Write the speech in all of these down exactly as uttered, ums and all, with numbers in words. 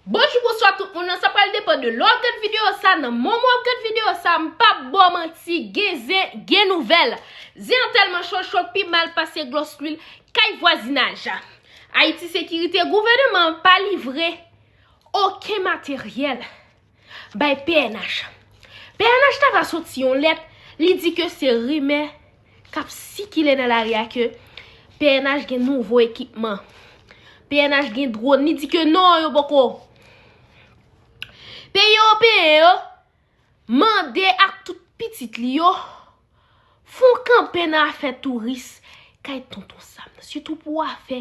Bonjou, bonswa tout moun nan, sa pral depann de lè w ap gad videyo sa, nan moman w ap gad videyo sa, m p ap ba w manti, gen zen, gen nouvèl. Zen an tèlman cho, cho pi mal pase glos lwil kay vwazinaj. Ayiti Sekirite, gouvènman an pa livre okenn materyèl bay P N H. P N H ta va soti yon lèt, li di ke se rimè k ap sikile nan lari a ke P N H gen nouvo ekipman. P N H gen dwòn, li di ke non, yo poko. Peyi ewopeyen yo mande ak tout pitit li yo fè yon kanpe nan afè touris kay Tonton Sam nan, sitou pou afè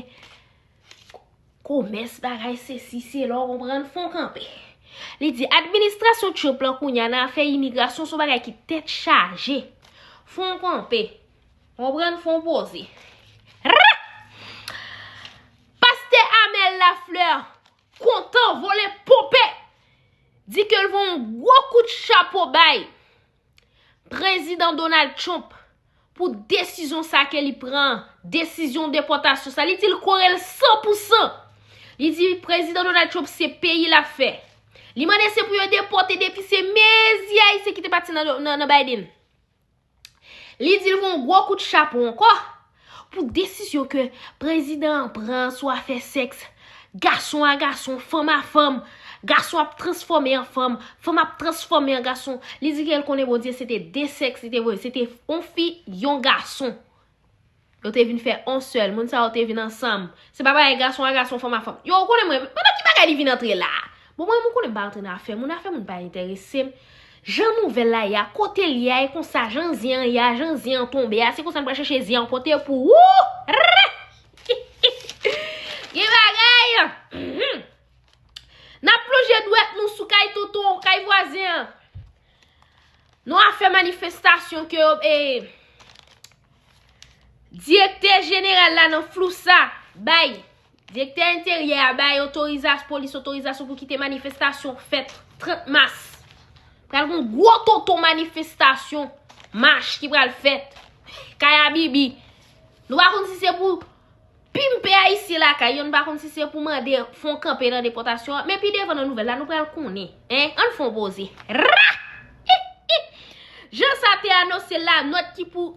komès, bagay sesi, sela, w konprann, fè yon kanpe. Li di administrasyon Trump lan kounye a nan afè imigrasyon se yon bagay ki tèt chaje. Fè yon kanpe. W konprann, fè yon poze. Ra! Pastè Amel Lafleur kontan vole ponpe, di ke l voye yon gwo kout chapo bay Prezidan Donald Trump pou desizyon sa ke li pran, desizyon depòtasyon sa. Li di l kore l san pou san. Li di Prezidan Donald Trump se peyi l ap fè. Li mande se pou yo depòte depi se mezi Ayisyen ki te pati nan, nan, nan Biden. Li di l voye yon gwo kout chapo ankò pou desizyon ke prezidan an pran sou afè sèks, gason a gason, fanm a fanm, gason ap transfòme an fanm, fanm ap transfòme an gason. Li di ke l konnen Bondye se te de sèks li te voye, se te yon fi, yon gason. Yo te vin fè yon sèl, moun sa yo te vin ansanm. Se pa bagay gason a gason, fanm a fanm. Yo, ou konnen mwen, pandan ki bagay li vin antre la? Bon, mwen, ou konnen m pa antre nan afè moun, afè moun pa enterese m. Jan nouvèl la ye a, kote l ye a, e konsa, jan zen an ye a, jan zen an tonbe a, se konsa n pral chèche zen an pote pou ou. Gen bagay! N ap plonje dwèt nou sou kay tonton, kay vwazen an. Nou a fè manifestasyon ke yo, e, direktè jeneral la nan flou sa bay, direktè enteryè a bay otorizasyon, polis otorizasyon pou kite manifestasyon fèt trant mas. Pral gen gwo tonton manifestasyon, mach ki pral fèt. Kay Abibi. Nou pa konn si se pou pimpe Ayisyen lakay yo, n pa konn si se pou mande fè yon kanpe nan depòtasyon an, men pi devan nan nouvèl la, nou pral konnen, en, ann fè yon poze. Ra! Jan sa te anonse la, nòt ki pou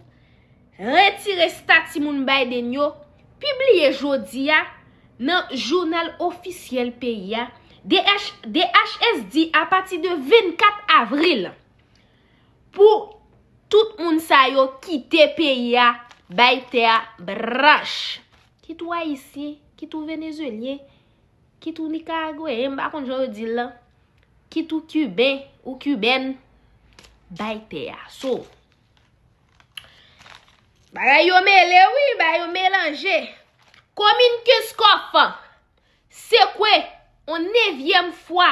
retire estati moun Biden yo, pibliye jodi a nan jounal ofisyèl peyi a, D H, D H S D apati de vennkat avril. Pou tout moun sa yo kite peyi a, bay tè a branch. Kit ou ayisyen, kit ou venezuelyen, kit ou nikaragweyen, m pa konn jan yo di l lan, kit ou kiben ou kibèn, bay tè a. So, bagay yo mele wi, bagay yo melanje. Komin Kenskòf sekwe yon nevyèm fwa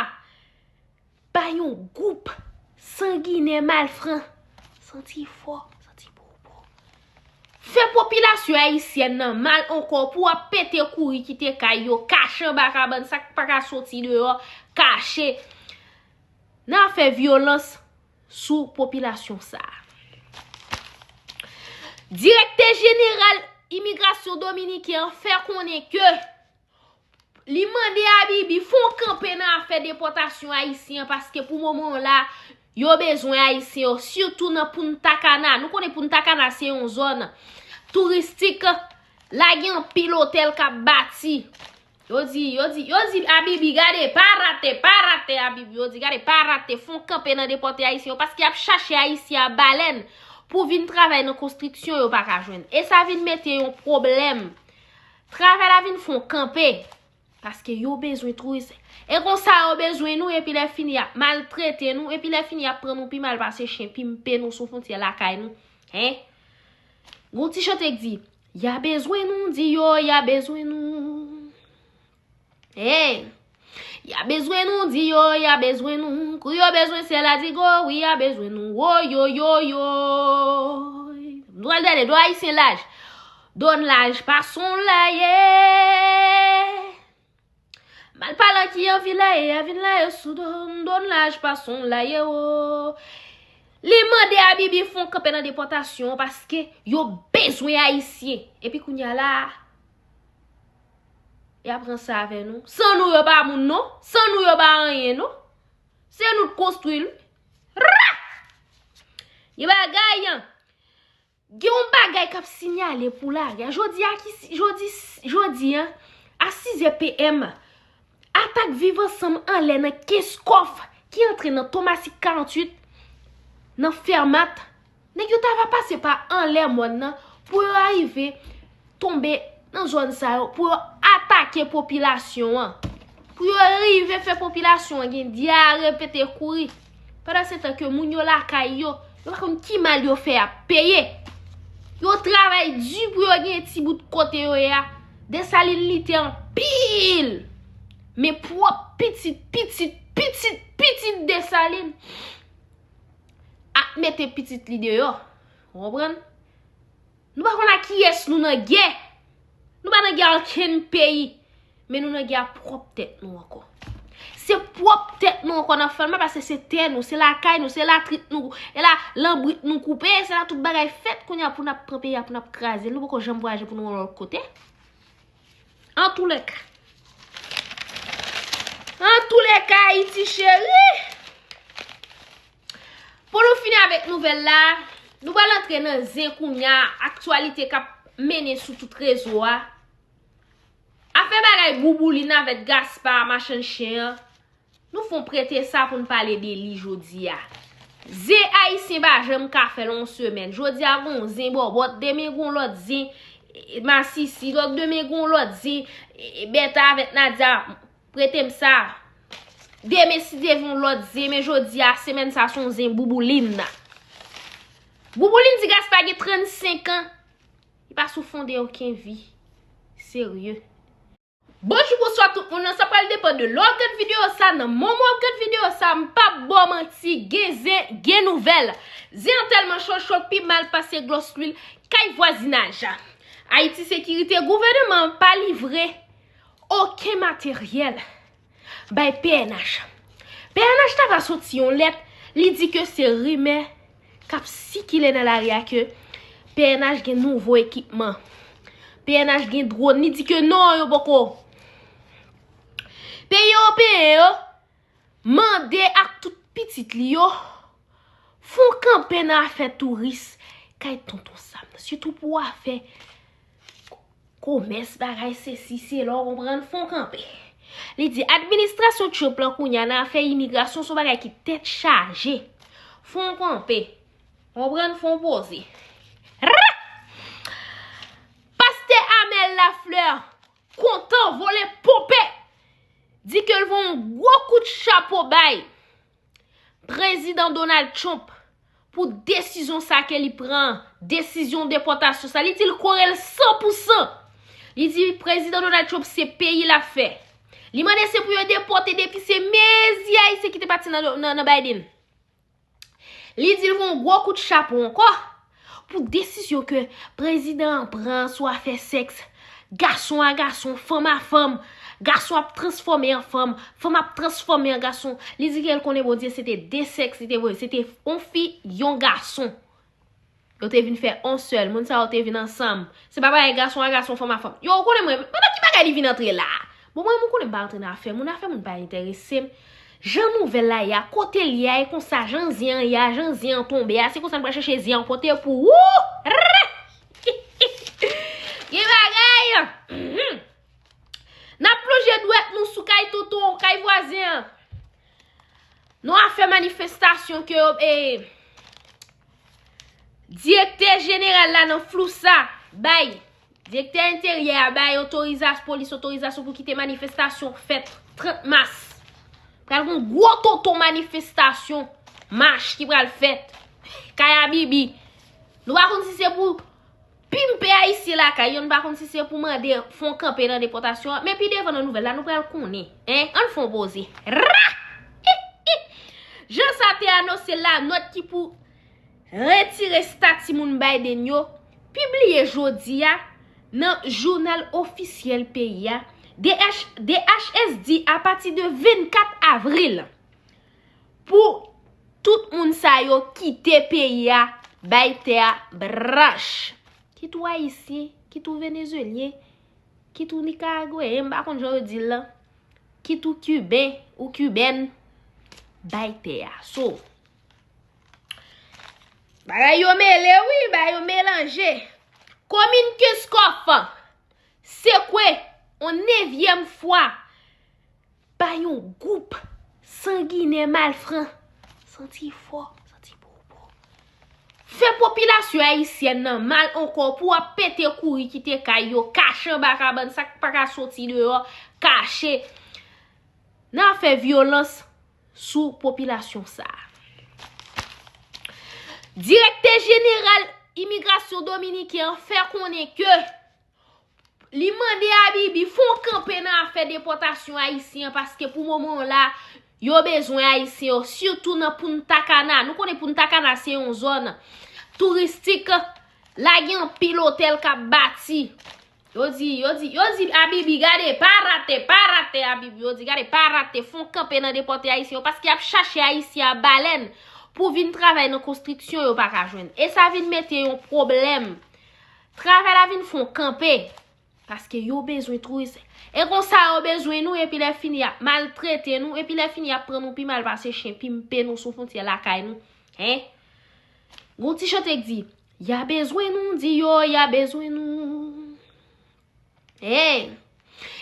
pa yon gwoup sanginè malfran. Santi fò, santi popo. Fè popilasyon ayisyèn nan mal ankò pou ap pete kouri kite kay yo, kache anba kabann, sa k pa ka soti deyò, kache. N a fè vyolans sou popilasyon sa a. Direktè jeneral imigrasyon dominiken an fè konnen ke li mande Abibi fè yon kanpe nan afè depòtasyon ayisyen an, paske pou moman an la, yo bezwen ayisyen yo, sitou nan Punta Cana. Nou konnen Punta Cana se yon zòn touristik, la gen anpil otèl k ap bati. Yo di, yo di, yo di Abibi, gade, pa rate, pa rate Abibi. Yo di, gade, pa rate, fè yon kanpe nan depòte ayisyen yo, paske y ap chache ayisyen a balèn pou vin travay nan konstriksyon yo pa ka jwenn. E sa vin mete yon pwoblèm. Travay la vin fè yon kanpe. Paske yo bezwen touris. E konsa yo bezwen nou, epi lè fini y ap maltrete nou, epi lè fini y ap pran nou pi mal pase chen, pimpe nou sou fwontyè lakay nou. Hen? Gon ti chante k di, y a bezwen nou, di yo, y a bezwen nou. Hey! Y a bezwen nou, di yo, y a bezwen nou. Kou yo bezwen sè ladigo, wi, y a bezwen nou. Woyoyoyoy. Nou al tande, do ayisyen laj. Donn laj pa son laye. Malpalan ki anvi laye a vin laye sou do m, donn laj pa son laye o. Li mande Abibi fè yon kanpe nan depòtasyon an paske yo bezwen ayisyen. Epi kounye a la, Y ap ranse avè nou. San nou yo pa moun non. San nou yo pa anyen non. Se nou k konstwi l. Ra! Gen bagay an. Gen yon bagay k ap sinyale pou lari a. Jodi a ki si- jodi jodi a a sizè PM, atak Viv Ansanm anlè nan kenz kòf ki antre nan Tomasik karanntuit nan Fèmat. Nèg yo ta va pase pa anlè mòn nan pou yo arive tonbe nan zòn sa yo, pou yo atake popilasyon an, pou yo rive fè popilasyon an gen dyare pete kouri. Pandan se tan ke moun yo lakay yo, yo pa konn ki mal yo fè ap peye. Yo travay di pou yo gen ti bout kote yo ye a. Desalin lite anpil. Men pwòp pitit, pitit, pitit, pitit Desalin ap mete pitit li deyò. Ou konprann? Nou pa konn ak kiyès nou nan gè. Nou pa nan gè ak okenn peyi. Men nou nan gè ak pwòp tèt nou ankò. Se pwòp tèt nou ankò n ap fè l mal paske se tè nou, se lakay nou, se latrit nou, e la lanbrit nou koupe, se la tout bagay fèt kounye a pou n ap pran peyi a, pou n ap kraze l. Nou poko janm vwayaje pou nou yon lòt kote. Antoulèka. Antoulèka, Ayiti cheri. Pou nou fini avèk nouvèl la, nou pral antre nan zen kounye a, aktyalite k ap mennen sou tout rezo a. Afè bagay Bouboulin avèk Gaspard machann chen an, nou fon prete sa pou n pale de li jodi a. Zen ayisyen pa janm ka fè l yon semèn. Jodi a gon zen Bòbòt, demen gon lòt zen, e, Masisi, donk demen gon lòt zen, e, e, Bèta avèk Nadia, prete m sa. Demen si Dye vle yon lòt zen, men jodi a, semèn sa se yon zen Bouboulin. Bouboulin di Gaspard gen trannsenk an, li pa sou fon de okenn vi serye. Bonjou, bonswa tout moun, sa pral depann de lè w ap gad videyo sa, nan moman w ap gad videyo sa, m p ap ba w manti, gen zen, gen nouvèl. Zen an tèlman cho, cho pi mal pase glòs lwil kay vwazinaj. Ayiti Sekirite, gouvènman an pa livre okenn materyèl bay PNH. PNH ta va soti yon lèt, li di ke se rimè k ap sikile nan lari a ke PNH gen nouvo ekipman. PNH gen dwòn, li di ke non, yo poko. Peyi ewopeyen yo mande ak tout pitit li yo fon kanpe nan afè touris kay Tonton Sam nan, sitou pou afè komès, bagay sesi, sela, w konprann, fon kanpe. Li di administrasyon Trump lan kounye a nan afè imigrasyon se yon bagay ki tèt chaje. Fon kanpe. W konprann, fon poze. Ra! Pastè Amel Lafleur kontan vole ponpe, di ke l voye yon gwo kout chapo bay Prezidan Donald Trump pou desizyon sa ke li pran, desizyon depòtasyon sa. Li di l kore l san pou san. Li di Prezidan Donald Trump se peyi l ap fè. Li mande se pou yo depòte depi se mezi ayisyen ki te pati nan, nan, nan Biden. Li di l voye yon gwo kout chapo ankò pou desizyon ke prezidan an pran sou afè sèks, gason a gason, fanm a fanm, gason ap transfòme an fanm, fanm ap transfòme an gason. Li di ke l konnen Bondye se te de sèks li te voye, se te yon fi, yon gason. Yo te vin fè yon sèl, moun sa yo te vin ansanm. Se pa bagay gason a gason, fanm a fanm. Yo, ou konnen mwen, pandan ki bagay li vin antre la? Bon, mwen, ou konnen m pa antre nan afè moun, afè moun pa enterese m. Jan nouvèl la ye a, kote l ye a, e konsa, jan zen an ye a, jan zen an tonbe a, se konsa n pral chèche zen an pote pou ou. Gen bagay! N ap plonje dwèt nou sou kay tonton, kay vwazen an. Nan afè manifestasyon ke, e, direktè jeneral la nan flou sa bay, direktè enteryè a bay otorizas-, polis otorizasyon pou kite manifestasyon fèt trant mas. Pral gen yon gwo tonton manifestasyon, mach ki pral fèt. Kay Abibi. Nou pa konn si se pou pimpe ayisyen lakay yo, nou pa konn si se pou mande fon kanpe nan depòtasyon an, men pi devan nan nouvèl la, nou pral konnen. En, ann fè yon poze. Ra! Jan sa te anonse la, nòt ki pou retire estati moun Biden yo, pibliye jodi a nan jounal ofisyèl peyi a, D H, D H S di apati de vennkat avril. Pou tout moun sa yo kite peyi a, bay tè a branch. Kit ou ayisyen, kit ou venezuelyen, kit ou nikaragweyen, m pa konn jan yo di l lan, kit ou kiben ou kibèn, bay tè a. So, bagay yo mele, wi, bagay yo melanje. Komin Kenskòf sekwe yon nevyèm fwa pa yon gwoup sanginè malfran. Santi fò, santi popo. Fè popilasyon ayisyèn nan mal ankò pou w ap pete kouri kite kay yo, kache anba kabann, sa k pa ka soti deyò, kache. N a fè vyolans sou popilasyon sa a. Direktè jeneral imigrasyon dominiken an fè konnen ke li mande Abibi fè yon kanpe nan afè depòtasyon ayisyen an, paske pou moman an la, yo bezwen ayisyen yo, sitou nan Punta Cana. Nou konnen Punta Cana se yon zòn touristik, la gen anpil otèl k ap bati. Yo di, yo di, yo di Abibi, gade, pa rate, pa rate Abibi. Yo di, gade, pa rate, fè yon kanpe nan depòte ayisyen yo, paske y ap chache ayisyen a balèn pou vin travay nan konstriksyon, yo pa ka jwenn. E sa vin mete yon pwoblèm. Travay la vin fè yon kanpe, paske yo bezwen touris. E konsa yo bezwen nou, epi lè fini y ap maltrete nou, epi lè fini y ap pran nou pi mal pase chen, pimpe nou sou fwontyè lakay nou. Hein? Gon ti chante k di, y a bezwen nou, di yo, y a bezwen nou. Hey!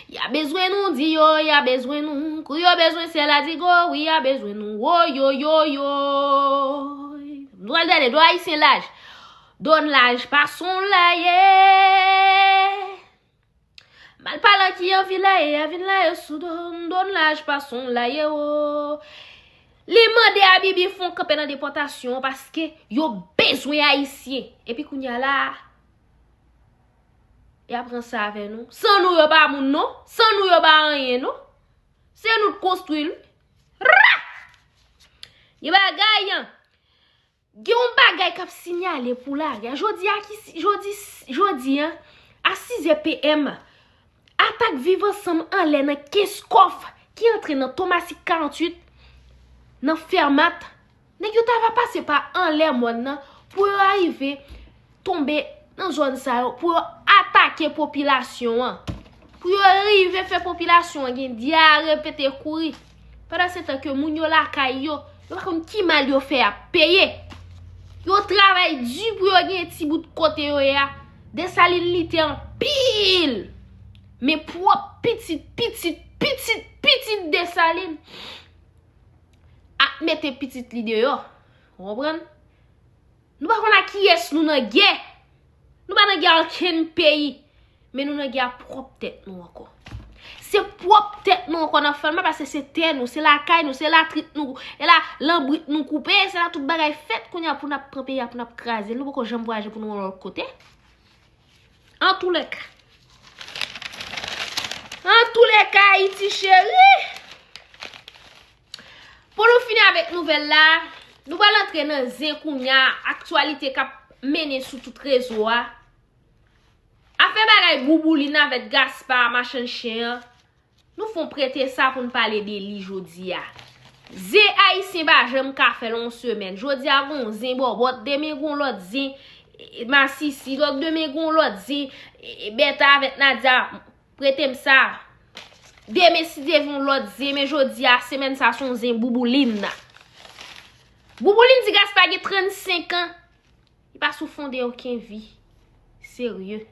Y a bezwen nou, di yo, y a bezwen nou. Kou yo bezwen sè ladigo, wi, y a bezwen nou. Wo, yo, yo, yo. Nou al dènye, do ayisyen laj. Donn laj pa son laye. Malpalan ki anvi laye, a vin laye sou donn, donn laj pa son laye, wo. Li mande Abibi fè yon kanpe nan depòtasyon an paske yo bezwen ayisyen. Epi kounye a la, y ap ranse avè nou. San nou yo pa moun non. San nou yo pa anyen non. Se nou k konstwi l. Ra! Gen bagay, gen yon bagay k ap sinyale pou lari a. Jodi a ki si- jodi, jodi an, a sizè PM, atak Viv Ansanm anlè nan Kenskòf ki antre nan Tomasik karanntuit nan Fèmat. Nèg yo ta va pase pa anlè mòn nan pou yo arive tonbe nan zòn sa yo, pou yo atake popilasyon an. Pou yo rive fè popilasyon an gen dyare, pete kouri. Pandan se tan ke moun yo lakay yo, yo pa konn ki mal yo fè ap peye. Yo travay di pou yo gen ti bout kote yo ye a. Desalin lite anpil. Men pwòp pitit, pitit, pitit, pitit Desalin ap mete pitit li deyò. Ou konprann? Nou pa konn ak kiyès nou nan gè. Nou pa nan gè ak okenn peyi. Men nou nan gè ak pwòp tèt nou ankò. Se pwòp tèt nou ankò n ap fè l mal, paske se tè nou, se lakay nou, se latrit nou, e la lanbrit nou koupe, se la tout bagay fèt kounye a pou n ap pran peyi a, pou n ap kraze l. Nou poko janm vwayaje pou nou yon lòt kote. Antoulèka. Antoulèka, Ayiti cheri. Pou nou fini avèk nouvèl la, nou pral antre nan zen kounye a, aktyalite k ap mennen sou tout rezo a. Afè bagay Bouboulin avèk Gaspard machann chen an, nou fè yon prete sa pou n pale de li jodi a. Zen ayisyen pa janm ka fè l yon semèn. Jodi a gon zen bòbòt, demen gon lòt zen, e, e, masisi, lòt demen gon lòt zen, e, e, Bèta avèk Nadia, prete m sa. Demen si Dye vle yon lòt zen, men jodi a, semèn sa se yon zen Bouboulin. Bouboulin di Gaspard gen trannsenk an. Li pa sou fonde okenn vi serye.